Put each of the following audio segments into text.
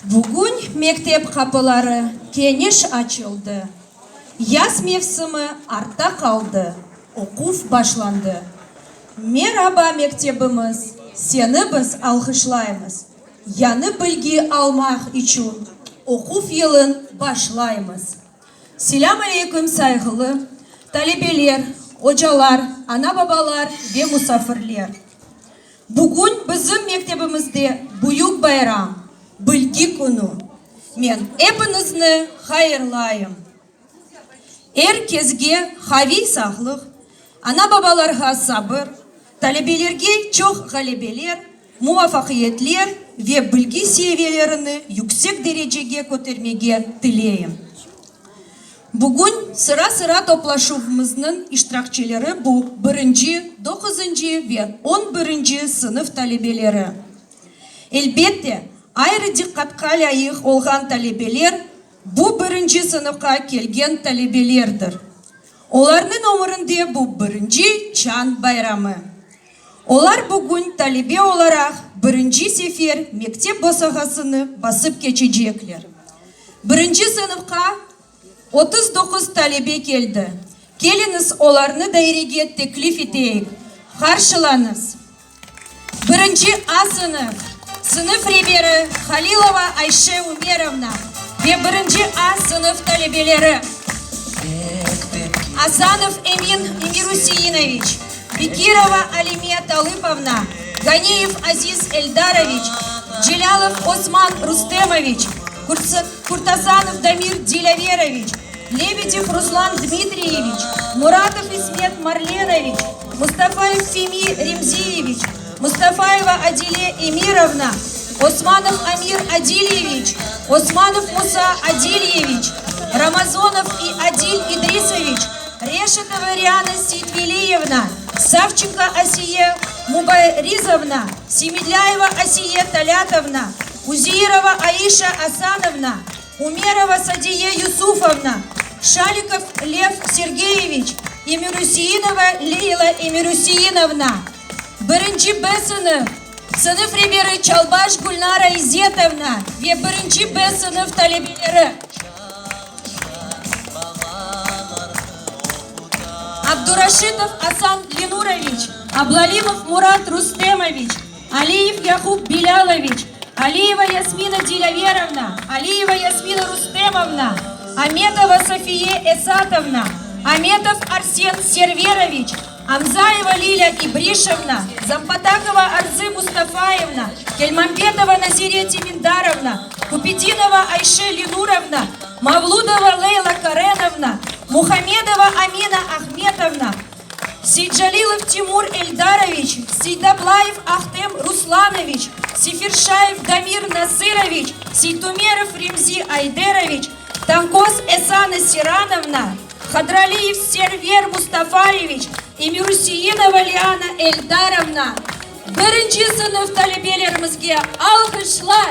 Bugün mektep qapıları keniş açıldı. Yaz mevsimi artta qaldı, oquv başlandı. Meraba, mektebimiz, seni biz alğışlaymız. Yañı bilgi almaq içün oquv yılın başlaymız. Selâm aleyküm, sayğılı talebeler, ocalar, ana-babalar ve musafirler! Bugün bizim mektebimizde büyük bayram, Bilgi künü. Men epiñizni hayırlayım. Er kesge qaviy sağlıq, ana-babalarğa sabır, talebelerge çoq ğalebeler, muvafaqiyetler ve bilgi seviyelerini yüksek derecege kötermege tileyim. Bugün sıra-sıra toplaşuvımıznıñ iştirakçileri bu birinci, doquzıncı ve on birinci sınıf talebeleri. Elbette, ayrı diqqatqa lâyıq olğan talebeler bu birinci sınıfqa kelgen talebelerdir. Olarnıñ ömürinde bu birinci çañ bayramı. Olar bugün talebe olaraq birinci sefer mektep bosağasını basıp keçecekler. Birinci sınıfqa 39 talebe keldi. Keliñiz, olarnı dairege teklif eteyik. Qarşılañız! Birinci A sınıf, sınıf reberi Halilova Ayşe Umerovna ve birinci A sınıf talebeleri, Asanov Emin Emiruseyinoviç, Bekirova Alime Talıpovna, Ganiyev Aziz Eldaroviç, Celâlov Osman Rustemoviç, Kurtasanov Damir Dilâveroviç, Lebedev Ruslan Dmitriyeviç, Muratov İsmet Marlenoviç, Mustafayev Femi Remziyeviç, Mustafayeva Adile Emirovna, Osmanov Amir Adilyeviç, Osmanov Musa Adilyeviç, Ramazonov Adil İdrisoviç, Reşitova Riana Seytveliyevna, Savçenko Asiye Mubarizovna, Semedlâyeva Asiye Talâtovna, Üzeirova Aişa Asanovna, Umerova Sadiye Yusufovna, Şalikov Lev Sergeyeviç, Emirüseinova Leyla Emirüseinovna, birinci B sınıf, sınıf reberi Çalbaş Gülnara İzzetovna ve birinci B sınıf talebeleri. Abduraşitov Asan Lenuroviç, Ablalimov Murat Rustemoviç, Aliyev Yaqub Bilâloviç, Aliyeva Yasmina Dilâverovna, Aliyeva Yasmina Rustemovna, Ametova Safiye Esatovna, Ametov Arsen Serveroviç, Amzayeva Lilâ İbrişevna, Zampatakova Arzı Mustafayevna, Kelmambetova Nazire Temindarovna, Kupedinova Ayşe Lenurovna, Mavludova Leyla Karenovna, Muhamedova Amina Ahmetovna, Seytjalilov Timur Eldaroviç, Seytablayev Ahtem Ruslanoviç, Seferşayev Damir Nasıroviç, Seytumerov Remzi Ayderoviç, Tankoz Esana Siranovna, Hadraliyev Server Mustafayeviç, Emirüseinova Liana Eldarovna. Birinci sınıf talebelerimizge alğışlar!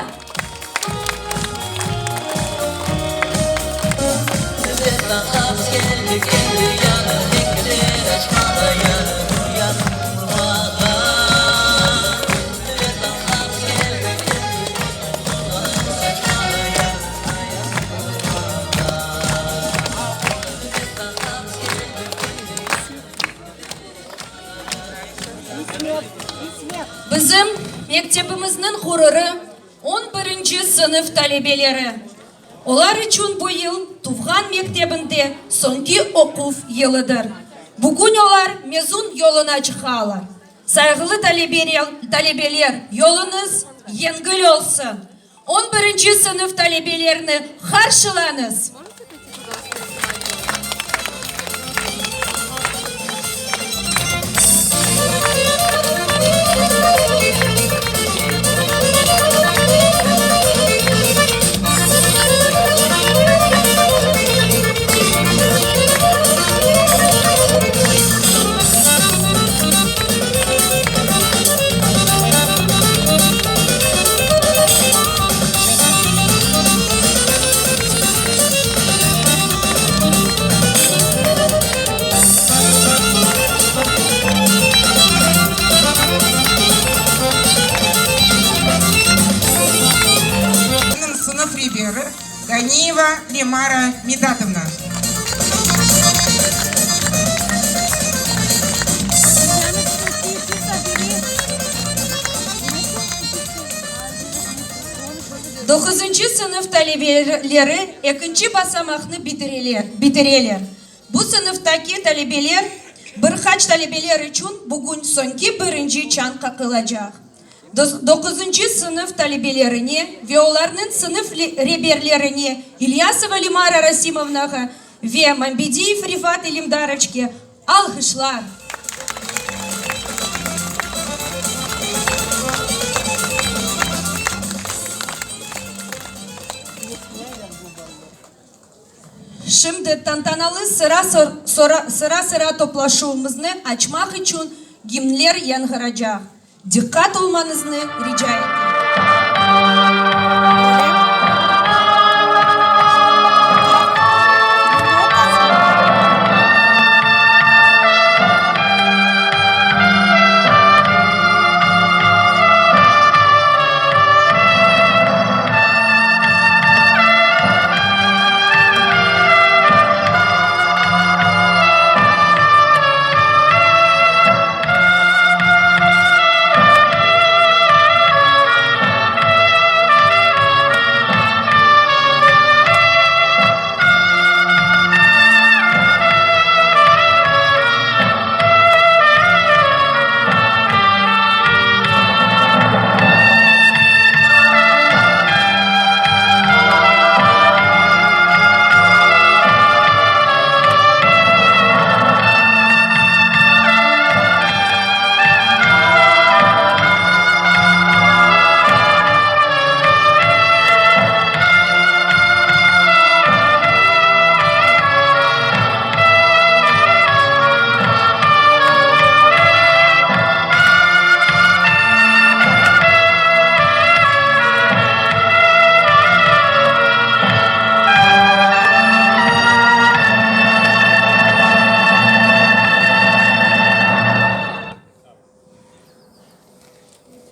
Bizim mektebimizniñ ğururı, on birinci sınıf talebeleri. Olar içün bu yıl tuvğan mektebinde soñki oquv yılıdır. Bugün olar mezun yoluna çıqalar. Sayğılı talebeler, yoluñız yengil olsun! On birinci sınıf talebelerini qarşılañız! müdiri Ganiyeva Lemara Midatovna. Doquzıncı sınıf talebeleri ekinci basamaqnı bitireler. Bu sınıftaki talebeler, bir qaç talebeler içün bugün soñki birinci çañ qaqılacaq. Doquzıncı sınıf talebelerine ve olarnıñ sınıf reberlerine İlyasova Lemara Rasimovnağa ve Mambediyev Refat İlimdaroçke alğışlar! Şimdi tantanalı sıra-sıra toplaşuvımıznı açmaq içün gimnler yañğıracaq. Diqqat olmañıznı rica etem.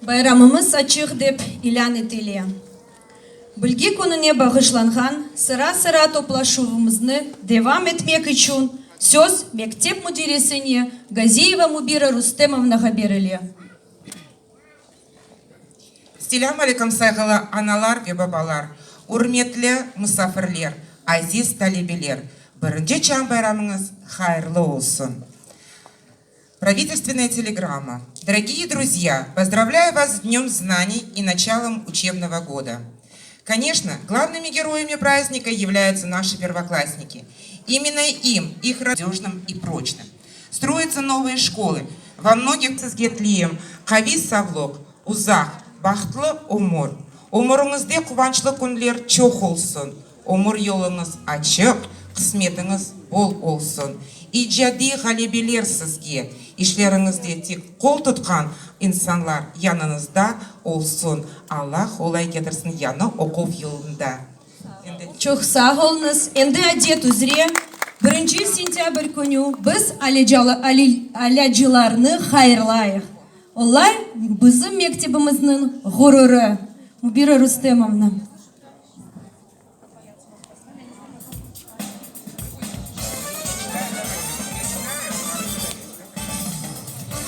Bayramımız açıq dep ilân etile. Bilgi kününe bağışlanğan sıra-sıra toplaşuvımıznı devam etmek içün söz mektep müdiresine Gaziyeva Mübira Rustemovnağa berile. Selâm aleyküm sayğılı analar ve babalar, ürmetli musafirler, aziz talebeler! Birinci çañ bayramıñız hayırlı olsun! Pravительственная телеграмма. Дорогие друзья, поздравляю вас с Днем знаний и началом учебного года. Конечно, главными героями праздника являются наши первоклассники. Именно им, их надежным и прочным. Строятся новые школы. Во многих Sizge tileyim qaviy savluq, uzaq, bahtlı ömür. Ömüriñizde quvançlı künler çoq olsun, ömür yoluñız açıq, qısmetiñiz bol olsun. İcadiy ğalebeler sizge, işleriñizde tek qol tutqan insanlar yanıñızda olsun. Allah qolay ketirsin yañı oquv yılında. Çoq sağ oluñız. Endi adet üzre, birinci sentâbr künü biz alâcılarnı hayırlayıq. Olar bizim mektebimizniñ ğururı. Mübira Rustemovna.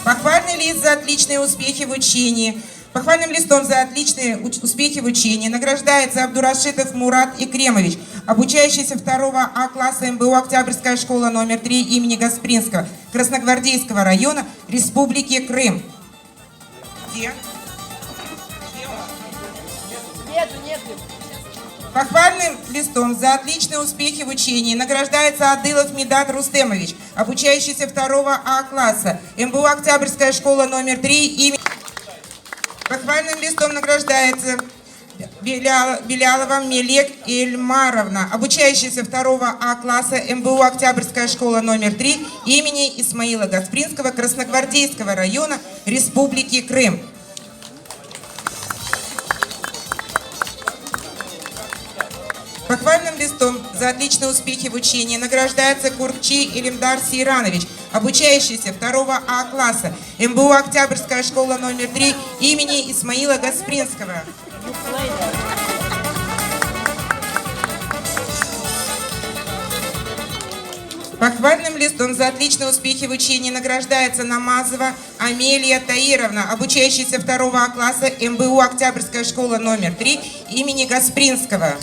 Pohvalnıy list za otliçnıye uspehi v učenii Pohvalnım listom za otliçnıye uspehi v učenii nagrajdayetsya Abduraşitov Murat Ekremoviç, obuçaющийся vtorogo A klassa MBU Oktâbrskaya şkola nomer tri imeni Gasprinskogo, Krasnogvardeyskogo rayona Respubliki Krım. Gde? Pohvalnım listom za otliçnıye uspehi v učenii nagrajdayetsya Adılov Midat Rustemoviç, obuçaющийся vtorogo A klassa MBU Oktâbrskaya şkola nomer tri imeni Pohvalnım listom nagrajdayetsya Belâlova Melek Elmarovna, obuçaющаяся vtorogo A klassa MBU Oktâbrskaya şkola nomer tri imeni İsmaila Gasprinskogo Krasnogvardeyskogo rayona Respubliki Krım. Pohvalnım listom za otliçnıye uspehi v učenii nagrajdayetsya Kurkçi Elimdar Seyranoviç, obuçaющийся vtorogo A klassa MBU Oktâbrskaya şkola nomer tri imeni İsmaila Gasprinskogo. Похвальным листом за отличные успехи в учении награждается Намазова Амелия Таировна, обучающаяся второго А класса МБУ «Октябрьская школа номер 3» имени Гаспринского.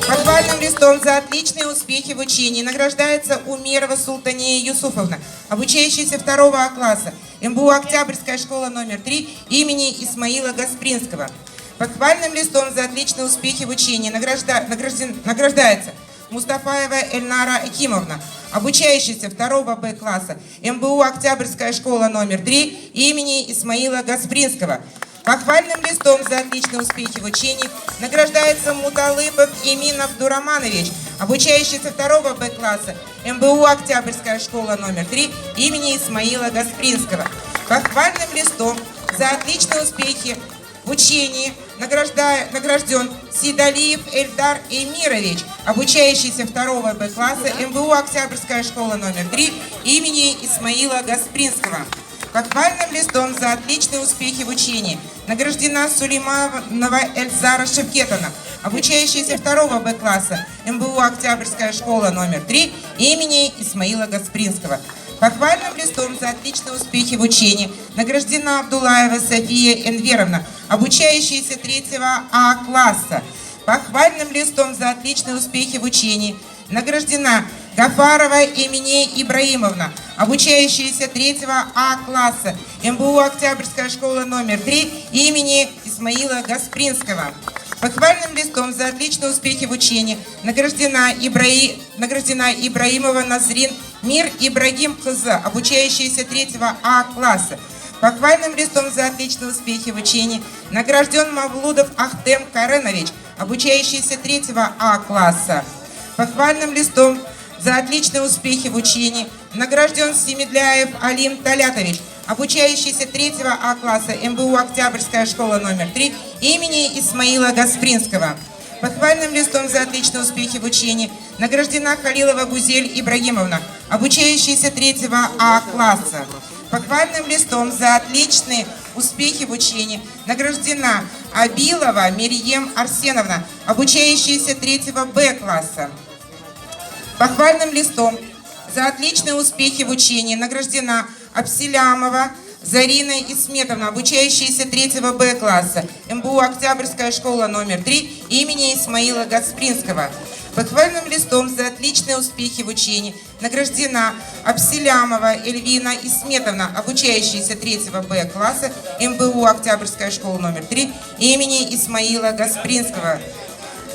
Похвальным листом за отличные успехи в учении награждается Умерова Султания Юсуфовна, обучающаяся второго А класса МБУ «Октябрьская школа номер 3» имени Исмаила Гаспринского. Похвальным листом за отличные успехи в учении награжда, награжден, награждается Мустафаева Эльнара Акимовна, обучающаяся второго Б класса МБУ «Октябрьская школа номер 3» имени Исмаила Гаспринского. Похвальным листом за отличные успехи в учении награждается Муталыпов Эмин Абдураманович, обучающийся второго Б класса МБУ «Октябрьская школа номер 3» имени Исмаила Гаспринского. Похвальным листом за отличные успехи в учении награжден Сидалиев Эльдар Эмирович, обучающийся второго Б класса МБУ «Октябрьская школа номер 3» имени Исмаила Гаспринского. Похвальным листом за отличные успехи в учении награждена Сулейманова Эльзара Шевкетовна, обучающаяся второго Б класса МБУ «Октябрьская школа номер 3» имени Исмаила Гаспринского. Похвальным листом за отличные успехи в учении награждена Абдулаева София Энверовна, обучающаяся третьего А класса. Похвальным листом за отличные успехи в учении награждена Гафарова Эмине Ибраимовна, обучающаяся третьего А класса МБУ «Октябрьская школа номер 3» имени Исмаила Гаспринского. Похвальным листом за отличные успехи в учении награждена, Ибраи... награждена Ибраимова Назрин Мир Ибрагим Хз, обучающаяся третьего А класса. Похвальным листом за отличные успехи в учении награжден Мавлудов Ахтем Каренович, обучающийся третьего А класса. Похвальным листом за отличные успехи в учении награжден Семедляев Алим Талятович, обучающийся третьего А класса МБУ «Октябрьская школа номер 3» имени Исмаила Гаспринского. Похвальным листом за отличные успехи в учении награждена Халилова Гузель Ибрагимовна, обучающаяся третьего А класса. Похвальным листом за отличные успехи в учении награждена Абилова Мерьем Арсеновна, обучающаяся третьего Б класса. Похвальным листом за отличные успехи в учении награждена Абселямова Зарина Исметовна, обучающаяся третьего Б класса МБУ «Октябрьская школа номер 3» имени Исмаила Гаспринского. Похвальным листом за отличные успехи в учении награждена Абселямова Эльвина Исметовна, обучающаяся третьего Б класса МБУ «Октябрьская школа номер 3» имени Исмаила Гаспринского.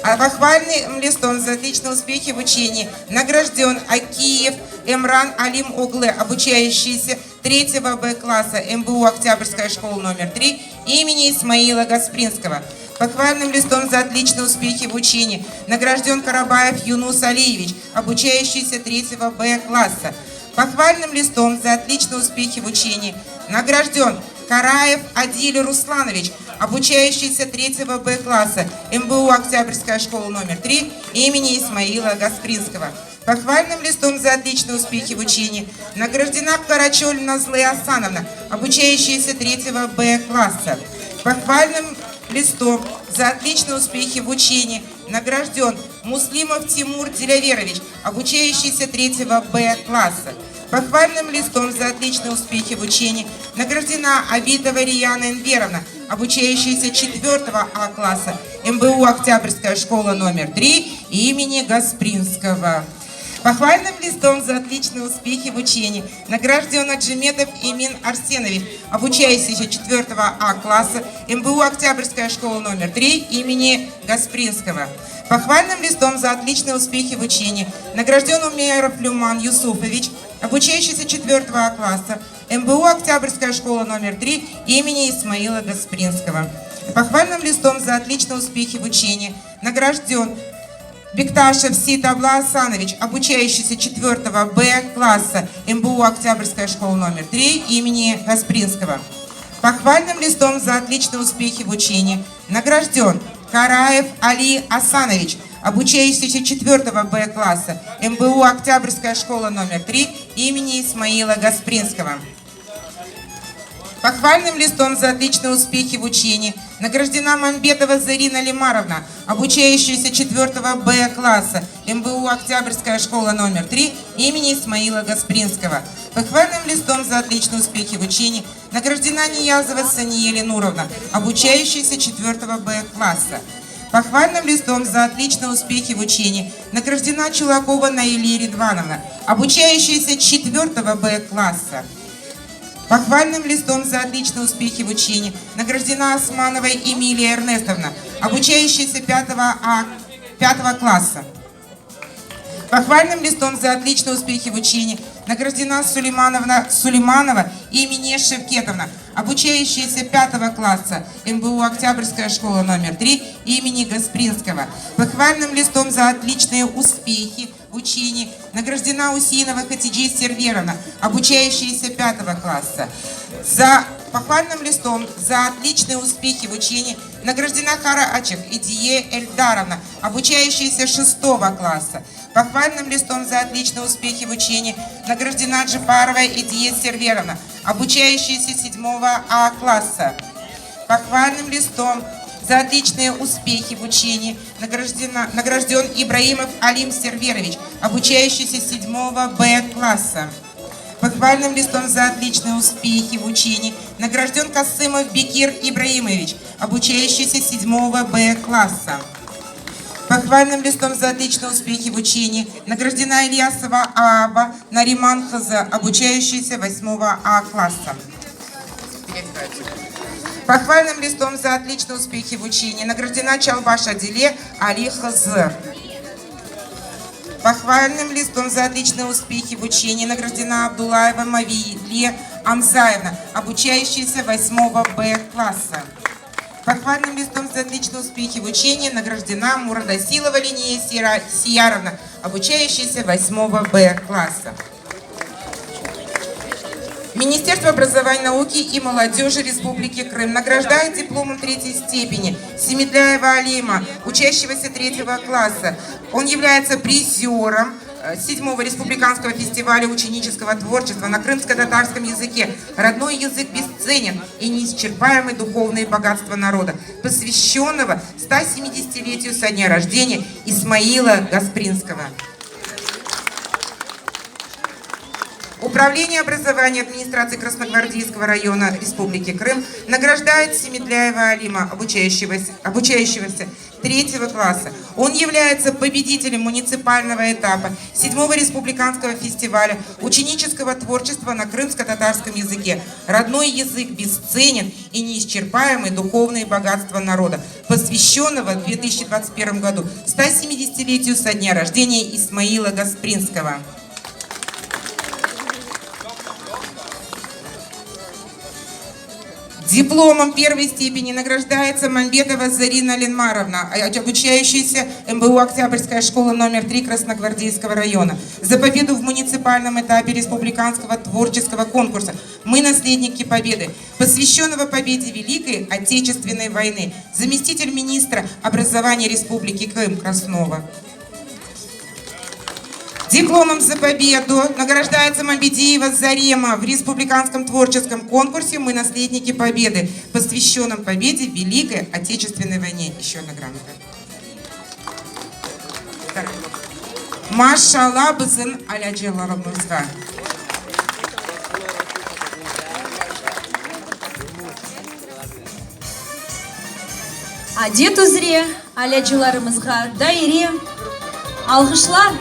А похвальным листом за отличные успехи в учении награжден Акиев Эмран Алим Оглы, обучающийся третьего Б класса МБУ «Октябрьская школа номер 3» имени Исмаила Гаспринского. Похвальным листом за отличные успехи в учении награжден Карабаев Юнус Алиевич, обучающийся третьего Б класса. Похвальным листом за отличные успехи в учении награжден Караев Адиль Русланович, обучающийся третьего Б класса МБУ «Октябрьская школа номер 3» имени Исмаила Гаспринского. Похвальным листом за отличные успехи в учении награждена Карачоль Назлы Асановна, обучающаяся третьего Б класса. Похвальным листом за отличные успехи в учении награжден Муслимов Тимур Деляверович, обучающийся третьего Б класса. Похвальным листом за отличные успехи в учении награждена Абитова Рияна Энверовна, обучающаяся 4 А класса МБУ «Октябрьская школа номер 3» имени Гаспринского. Похвальным листом за отличные успехи в учении награжден Аджиметов Эмин Арсенович, обучающийся 4 А класса МБУ «Октябрьская школа номер 3» имени Гаспринского. Похвальным листом за отличные успехи в учении награжден Умеров Люман Юсуфович, обучающийся 4 А класса МБУ «Октябрьская школа номер 3» имени Исмаила Гаспринского. Похвальным листом за отличные успехи в учении награжден Бекташев Сит Абла Асанович, обучающийся 4 Б класса МБУ «Октябрьская школа номер 3» имени Гаспринского. Похвальным листом за отличные успехи в учении награжден Караев Али Асанович, обучающийся 4 Б класса МБУ «Октябрьская школа номер 3» имени Исмаила Гаспринского. Похвальным листом за отличные успехи в учении награждена Мамбетова Зарина Лимаровна, обучающаяся 4 Б класса. МБУ «Октябрьская школа номер 3» имени Исмаила Гаспринского. Похвальным листом за отличные успехи в учении награждена Ниязова Сания Ленуровна, обучающаяся 4 Б класса. Похвальным листом за отличные успехи в учении награждена Чулакова Наилия Ридвановна, обучающаяся 4 Б класса. Похвальным листом за отличные успехи в учении награждена Османова Эмилия Эрнестовна, обучающаяся 5 А, 5 класса. Похвальным листом за отличные успехи в учении награждена Сулеймановна Сулейманова Эмине Шевкетовна, обучающаяся 5 класса МБУ «Октябрьская школа номер 3» имени Гаспринского. Похвальным листом за отличные успехи в учении награждена Усинова Хатиджи Серверовна, обучающаяся 5 класса. За похвальным листом за отличные успехи в учении награждена Хара Ачев Идие Эльдаровна, обучающаяся 6 класса. Похвальным листом за отличные успехи в учении награждена Джипарова Идие Серверовна, обучающаяся 7 А класса. Похвальным листом за отличные успехи в учении награждена, награжден Ибраимов Алим Серверович, обучающийся 7 Б класса. Похвальным листом за отличные успехи в учении награжден Касымов Бекир Ибраимович, обучающийся 7 Б класса. Похвальным листом за отличные успехи в учении награждена Ильясова Аба Нариман Хаза, обучающаяся 8 А класса. Похвальным листом за отличные успехи в учении награждена Чалбаш Адиле Али Хазыр. Похвальным листом за отличные успехи в учении награждена Абдулаева Мавиле Амзаевна, обучающаяся 8 Б класса. Похвальным листом за отличные успехи в учении награждена Мурадасилова Линия Сияровна, обучающаяся 8 Б класса. Министерство образования, науки и молодежи Республики Крым награждает дипломом третьей степени Семедляева Алима, учащегося третьего класса. Он является призером седьмого республиканского фестиваля ученического творчества на крымско-татарском языке «Родной язык бесценен и неисчерпаемое духовное богатство народа», посвященного 170-летию со дня рождения Исмаила Гаспринского. Управление образования администрации Красногвардейского района Республики Крым награждает Семедляева Алима, обучающегося, обучающегося третьего класса. Он является победителем муниципального этапа седьмого республиканского фестиваля ученического творчества на крымско-татарском языке. Родной язык бесценен и неисчерпаемый духовное богатство народа, посвященного в 2021 году 170-летию со дня рождения Исмаила Гаспринского. Дипломом первой степени награждается Мамбетова Зарина Ленмаровна, обучающаяся МБУ «Октябрьская школа номер 3» Красногвардейского района. За победу в муниципальном этапе республиканского творческого конкурса «Мы наследники победы», посвященного победе Великой Отечественной войны. Заместитель министра образования Республики Крым Краснова. Дипломом за победу награждается Мамбедиева Зарема в республиканском творческом конкурсе «Мы наследники победы», посвященном победе в Великой Отечественной войне. Еще одна грамота. Так. Maşalla bizim alâcılarımızğa. Adet üzre alâcılarımızğa daire alğışlar!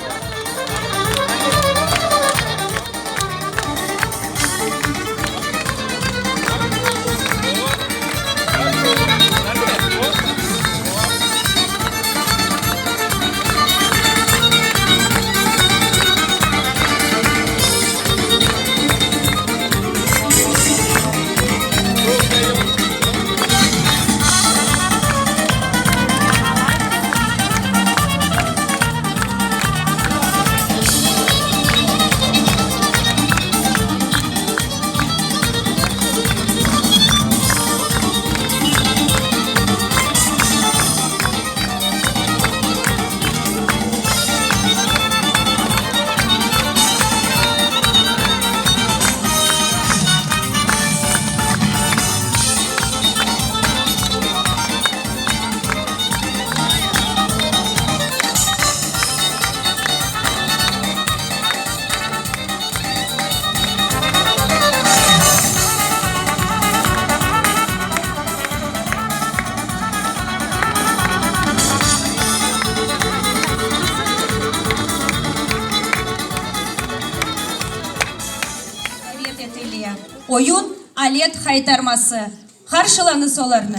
Oyun, Alet haytarması. Qarşılañız olarnı!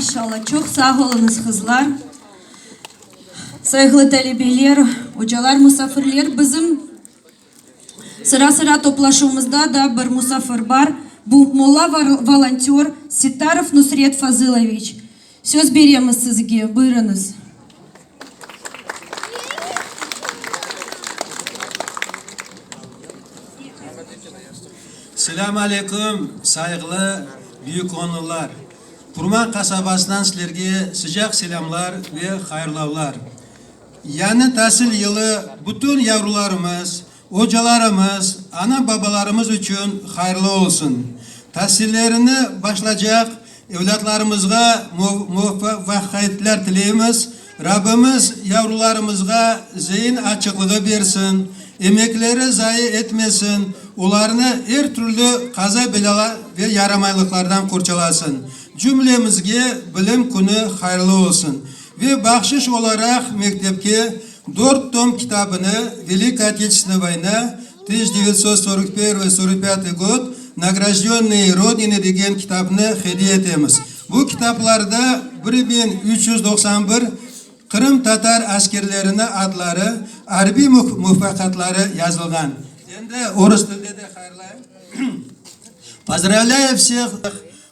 Maşalla, çoq sağ oluñız, qızlar. Sayğılı talebeler, ocalar, musafirler, bizim sıra-sıra toplaşuvımızda da bir musafir bar. Bu molla volontör Settarov Nusret Fazıloviç. Söz beremiz sizge, buyurıñız. Selâm aleyküm, sayğılı büyükonlılar! Qurman qasabasından sizlerge sıcaq selâmlar ve hayırlavlar. Yañı tasil yılı bütün yavrularımız, ocalarımız, ana-babalarımız içün hayırlı olsun. Tasillerini başlacaq evlâtlarımızğa muvafaqiyetler tileymiz. Rabbimiz yavrularımızğa zein açıqlığı bersin, emekleri zayi etmesin, olarnı er türlü qaza-belâlar ve yaramaylıqlardan qorçalasın. Cümlemizge bilim künü hayırlı olsun! Ve bahşış olaraq mektepke dört tom kitabını Velikaya Oteçestvennaya voyna, 1941 45 god, nagrajdönnıye Rodinıy degen kitapnı hediye etemiz. Bu kitaplarda 1391 qırımtatar askerleriniñ adları, arbiy muvafaqiyetleri yazılğan. Endi orus tilde de hayırlayım. Pozdravlâyu vseh,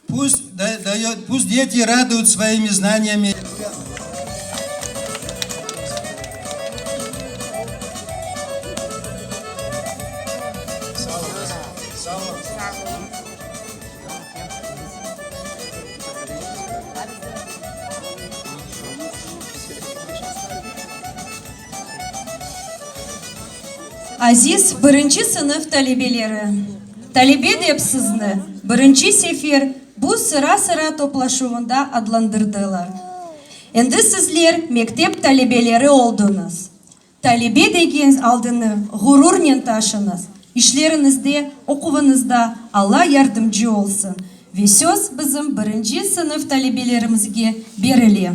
pust pust deti raduyut svoimi znaniyami. Aziz birinci sınıf talebeleri! Talebe dep sizni birinci sefer bu sıra-sıra toplaşuvında adlandırdılar. Endi sizler mektep talebeleri oldıñız. Talebe degen aldını ğururnen taşıñız, işleriñizde, oquvıñızda Alla yardımcı olsun ve söz bizim birinci sınıf talebelerimizge berile.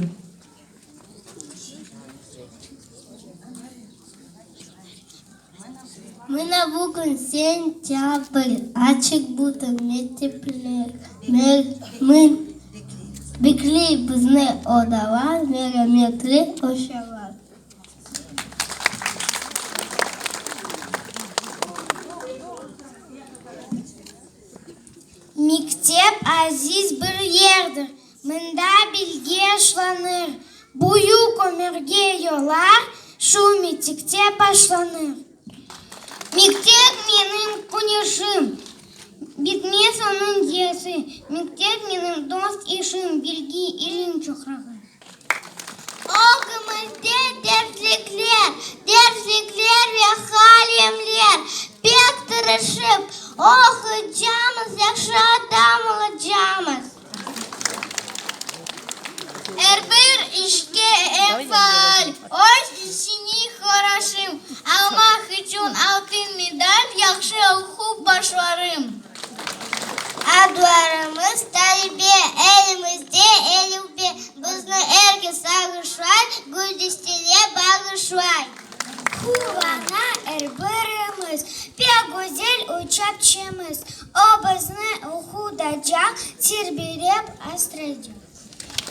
Mına bugün sentâbr, açıq bütün mektepler, bekley bizni odalar, merametli ocalar. Mektep aziz bir yerdir, mında bilgi aşlanır. Büyük ömürge yollar şu mektepte başlanır. Mektep menim küneşim, bitmez onıñ ziyası. Mektep menim dost-eşim, bilgi, ilim çoqrağı. Ögümizde derslikler, derslikler ve qalemler. Pek tırışıp oquycamız, yahşı adam olacamız. Er bir işke eñ faal, öz işini horaşım, Almaq içün altın medal, yahşı oqup başlarım. Adlarımız talebe, elimizde elifbe, Bizni er kes alğışlay, gül desteler bağışlay. Quvana er birimiz, pek güzel uçaqçımız, O bizni oqutacaq, terbiyelep östürecek.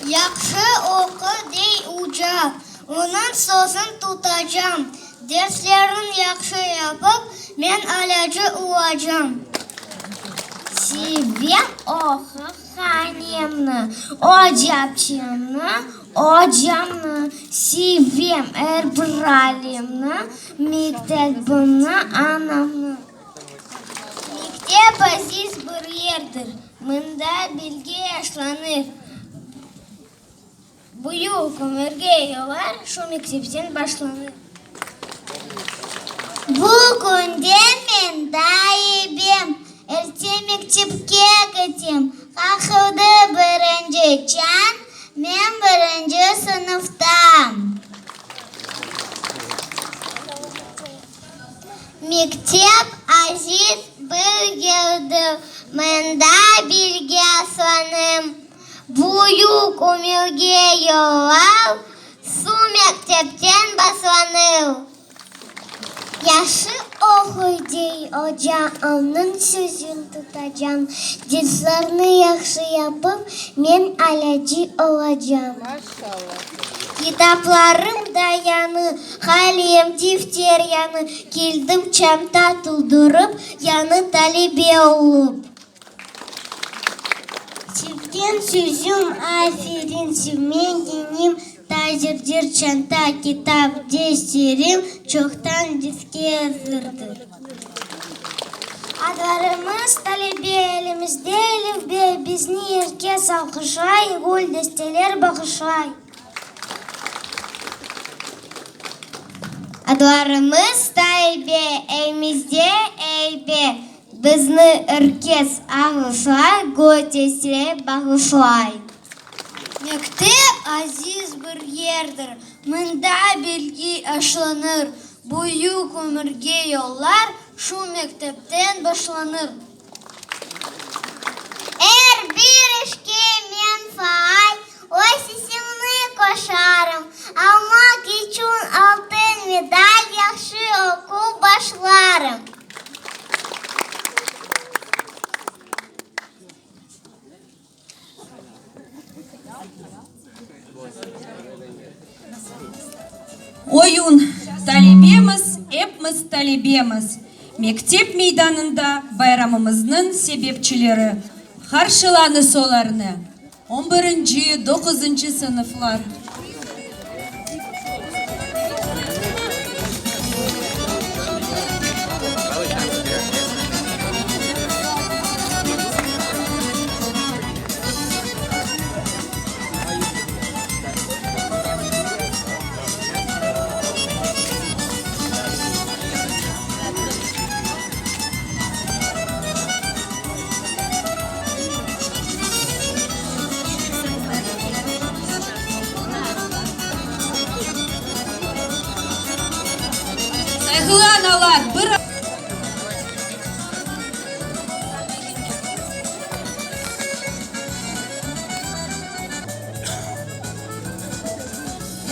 Yahşı oqu, dey oca, onıñ sözün tutacam, Derslerin yahşı yapıp, men alâcı olacam. Sevem oquhanemni, ocapçemni, ocamnı, Sevem er bir alimni, mektebimni, anamnı. Mektep aziz bir yerdir, mında bilgi yaşlanır. Büyük ömürge yollar şu mektepten başlanır. Bu künden men daibem, erte mektepke ketem. Qaqıldı birinci çañ, men birinci sınıftam. Mektep aziz bir yerdir, mında bilgi aslanım. Büyük ömürge yollar şu mektepten başlanır. Yahşı oquy, dey oca, onıñ sözün tutacam, Derslerni yahşı yapıp, men alâcı olacam. Kitaplarım da yañı, qalem, defter yañı, Keldim çanta toldurıp, yañı talebe olıp. Sevgen sözüm, aferin, sevmegenim, tazirdir, Çanta, kitap, defterim çoqtan deske azırdır. Adlarımız talebe, elimizde elifbe, Bizni er kes alqışlay, gül desteler bağışlay. Adlarımız talebe, elimizde elbe, Bizni er kes alğışlay, gül desteler bağışlay. Mektep aziz bir yerdir, mında bilgi aşlanır, Büyük ömürge yollar şu mektepten başlanır. Er bir işke men faal, öz isimni qoşarım, Almaq içün altın medal yahşı oqup başlarım. Oyun, Talebemiz, epmiz talebemiz, Mektep meydanında bayramımıznıñ sebepçileri, Qarşılañız olarnı, on birinci, doquzıncı sınıflar. Sayğılı analar, bir.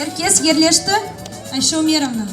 Er kes yerleşti? Ayşe Umerovna.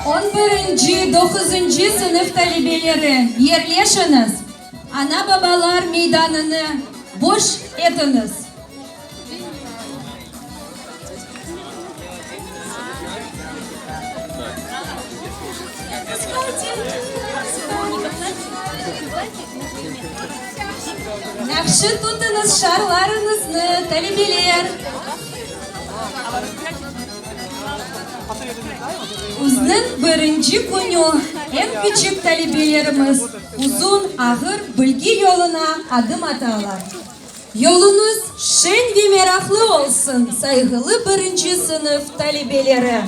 On birinci, doquzıncı sınıf talebeleri, yerleşiñiz, ana-babalar meydanını boş etiñiz. Yahşı tutıñız şarlarıñıznı, talebeler! Küzniñ birinci künü eñ küçük talebelerimiz uzun, ağır bilgi yoluna adım atalar. Yoluñız şeñ ve meraqlı olsun, sayğılı birinci sınıf talebeleri!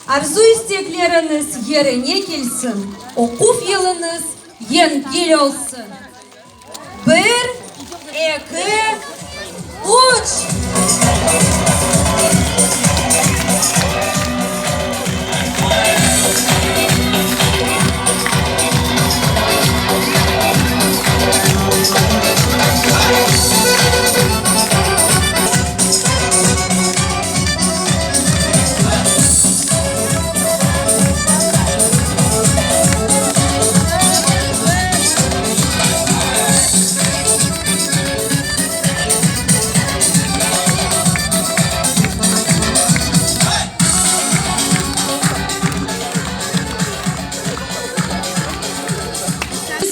Arzu-istekleriñiz yerine kelsin, oquv yılıñız yengil olsun! Bir, eki, üç!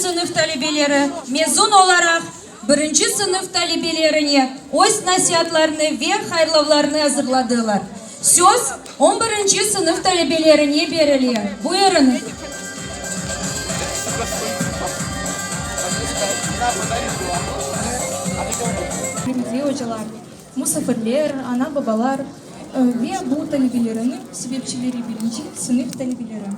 Sınıf talebeleri mezun olaraq birinci sınıf talebelerine öz nasiatlarını ve hayırlavlarını azırladılar. Söz on birinci sınıf talebelerine berile. Buyurıñız. Ürmetli ocalar, musafirler, ana-babalar ve bu talebeleriniñ sebepçileri birinci sınıf talebeleri.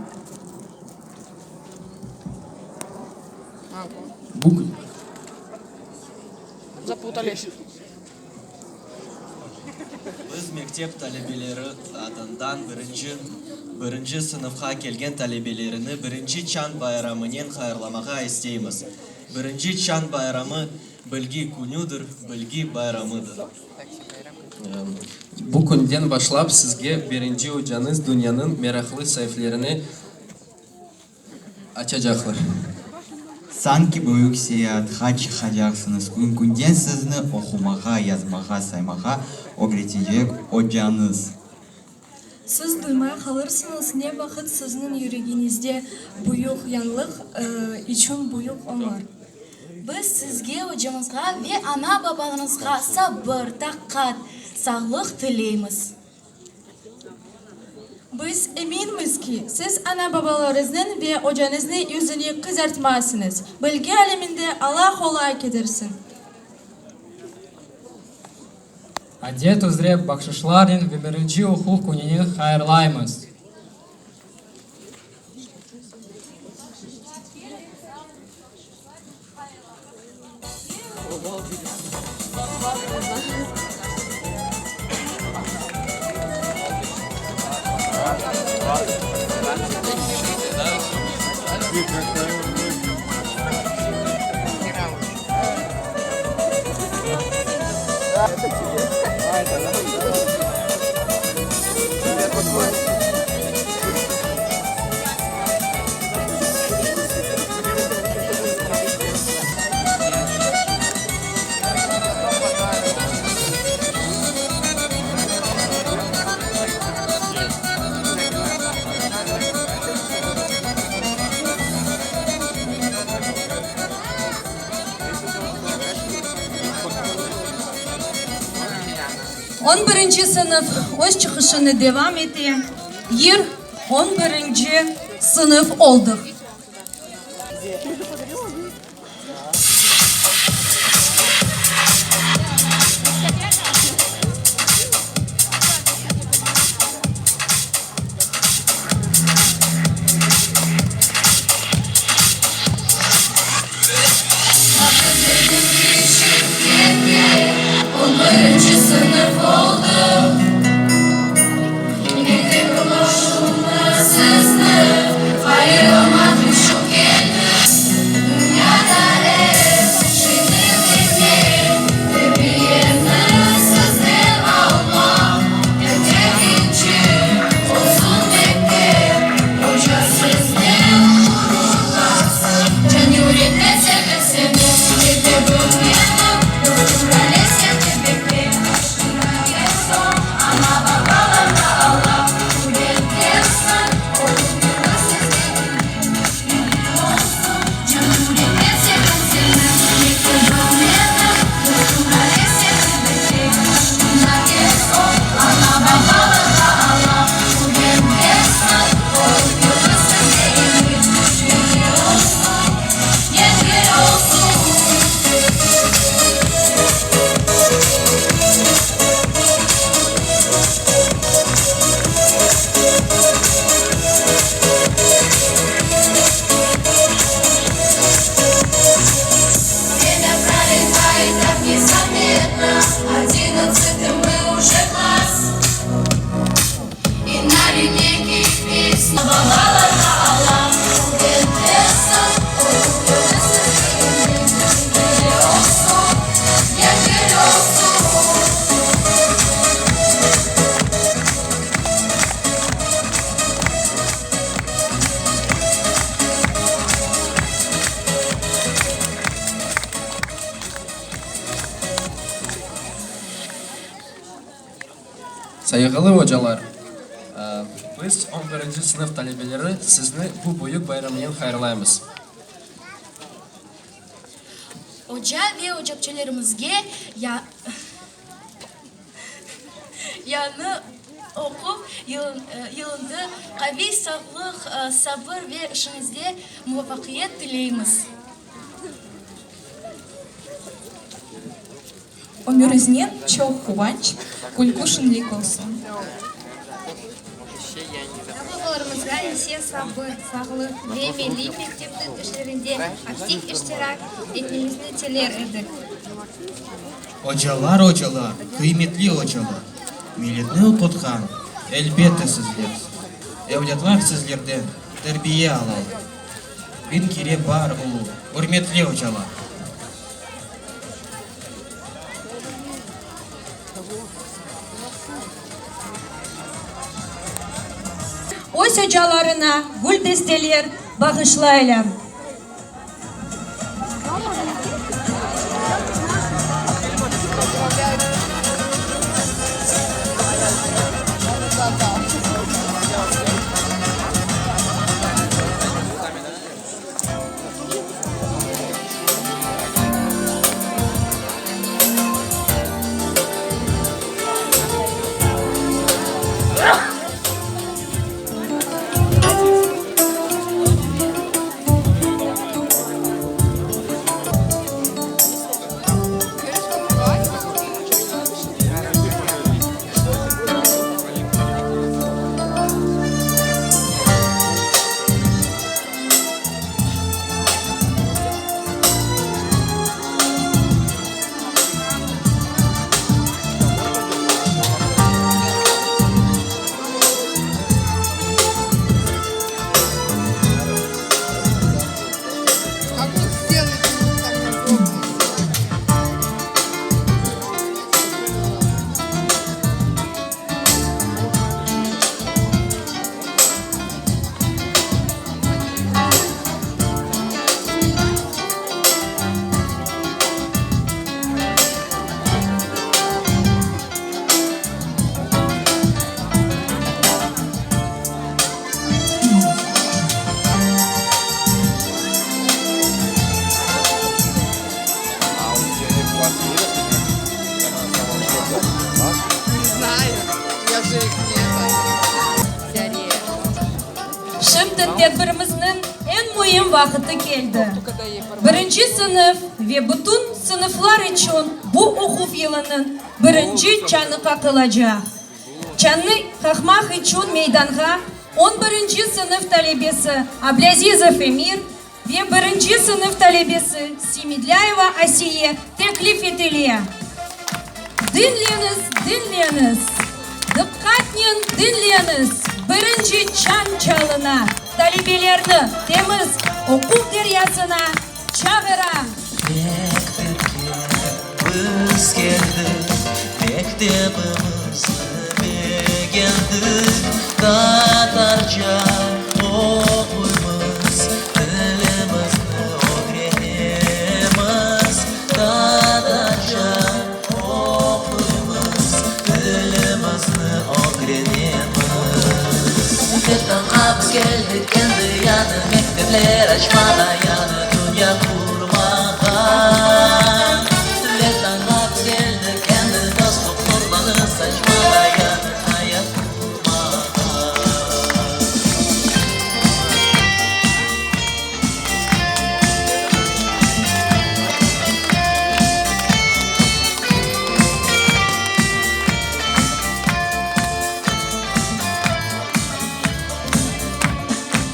Biz mektep talebeleri adından birinci birinci sınıfqa kelgen talebelerini birinci çan bayramınen hayırlamağa isteymiz. Birinci çan bayramı bilgi künüdir, bilgi bayramıdır. Bu künden başlap sizge birinci ocañız dünyanıñ meraqlı saifelerini açacaqlar. Sanki büyük seyaatqa çıqacaqsıñız, kün-künden sizni oqumağa, yazmağa, saymağa ögretecek ocañız. Siz duymay qalırsıñız, ne vaqıt sizniñ yüregiñizde büyük yañılıq içün büyük ömür. Biz sizge, ocañızğa ve ana-babañızğa sabır, taqat, sağlıq tileymiz. Biz eminmiz ki, siz ana-babalarıñıznıñ ve ocañıznıñ yüzüni qızartmazsıñız, bilgi aleminde Alla qolay ketirsin. Adet üzre bahşışlarnen ve birinci oquv kününen hayırlaymız. On birinci sınıf öz çıqışını devam ete. Yır On birinci sınıf oldıq. Birinci sınıf oldı. Mektep qomşumız sizni hayırlamaq içün keldi. Dünyada eñ şeyni bilmek, terbiyeni sizden almaq. Ertekinci olsun mektep, oca siznen ğururlansın. Can yürekten sevem seni, mektebim menim, dostum Lâle seni bekley. Aşkına kelsin, ana-babalarğa Alla quvet bersin. Oquv yılı sizge bilgi olsun. Can yürekten sevem seni, mektebim menim, dostum Lâle seni bekley. Aşkına kelsin, ana-babalarğa Alla quvet bersin. Oquv yılı sizge bilgi olsun, yengil olsun. Время пролетает так незаметно, Одиннадцатый мы уже класс. И на линейке песня Babalarğa Alla quvet bersin, oquv yılı sizge olsun, yengil olsun. Sayğılı ocalar, biz, on birinci sınıf talebeleri, sizni bu büyük bayramnen hayırlaymız. Oca ve ocapçelerimizge yañı oquv yılında qaviy sağlıq, sabır ve işiñizde muvafaqiyet tileymiz. Ömüriñiznen çoq quvanç, külkü-şeñlik olsun! Ana-babalarımızğa ise sabır, sağlıq ve milliy mektepniñ işlerinde aktiv iştirak etmemizni tiler edik. Ocalar, ocalar, qıymetli ocalar, Milletni oqutqan, elbette, sizlersiz. Evlâtlar sizlerden terbiye alalar, Biñ kere bar oluñ, ürmetli ocalar! Öz ocalarına güldesteler bağışlaylar. Şimdi tedbirimizniñ eñ müim vaqıtı keldi. Birinci sınıf ve bütün sınıflar içün bu oquv yılınıñ birinci çañı qaqılacaq. Çañnı qaqmaq içün meydanğa on birinci sınıf talebesi Ablâzizov Emir ve birinci sınıf talebesi Semedlâyeva Asiye teklif etile. Diñleñiz, diñleñiz, diqqatnen diñleñiz, birinci çañ çalına, talebelerni temiz oquv deryasına çağıra. Mektepke biz keldik, mektebimizni begendik, Tatarca oquymız, tilimizni ögrenemiz, Tatarca oquymız, tilimizni ögrenemiz. Vetanğa biz keldik endi yañı mektepler açmağa, yañı dünya qurmağa. Vetanğa biz keldik endi dostluq nurlarını saçmağa, yañı ayat qurmağa.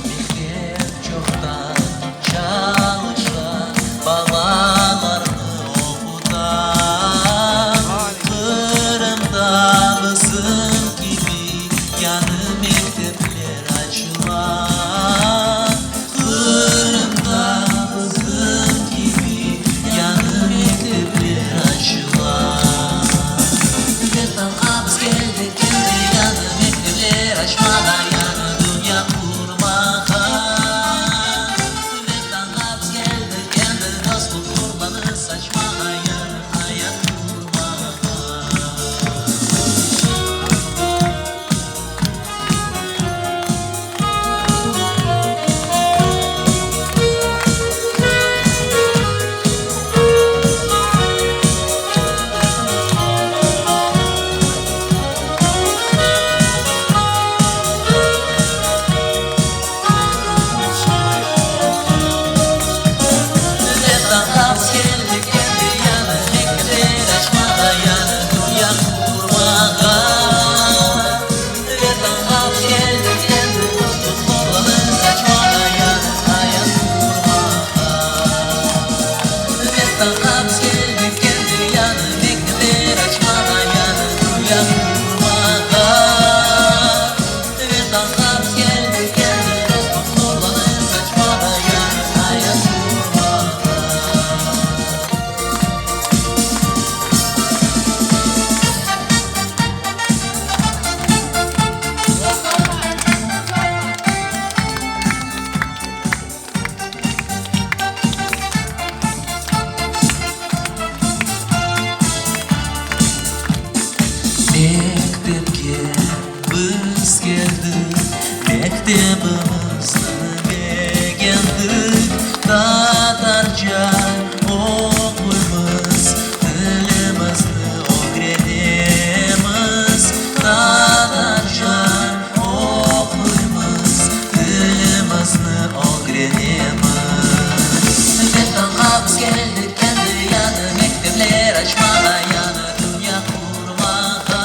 Mektep çoqtan çalışa, balalarnı oquta. Qırımda bizim kibi yañı mektepler açıla. Qırımda bizim kibi yañı mektepler açıla. Vetanğa biz keldik endi yañı mektepler açmağa, yañı dünya qurmağa. Vetanğa biz keldik endi dostluq nurlarını saçmağa, yañı ayat qurmağa. Vetanğa biz keldik endi yañı mektepler açmağa, yañı dünya qurmağa. Vetanğa biz keldik endi dostluq nurlarını saçmağa, yañı ayat qurmağa. Vetanğa biz keldik endi yañı mektepler açmağa, yañı dünya qurmağa. Vetanğa biz keldik endi dostluq nurlarını saçmağa, yañı ayat qurmağa. Mektepke biz keldik, mektebimizni begendik, Tatarca oquymız, tilimizni ögrenemiz, Tatarca oquymız, tilimizni ögrenemiz. Vetanğa biz keldik endi yañı mektepler açmağa, yañı dünya qurmağa.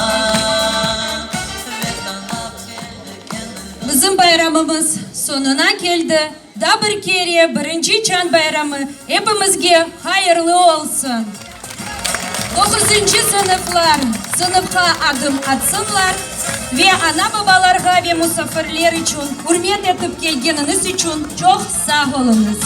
Vetanğa biz keldik endi. Bizim bayramımız soñuna keldi. Daa bir kere birinci çañ bayramı epimizge hayırlı olsun! Doquzıncı sınıflar sınıfqa adım atsınlar ve ana-babalarğa ve musafirler içün ürmet etip kelgeniñiz içün çoq sağ oluñız!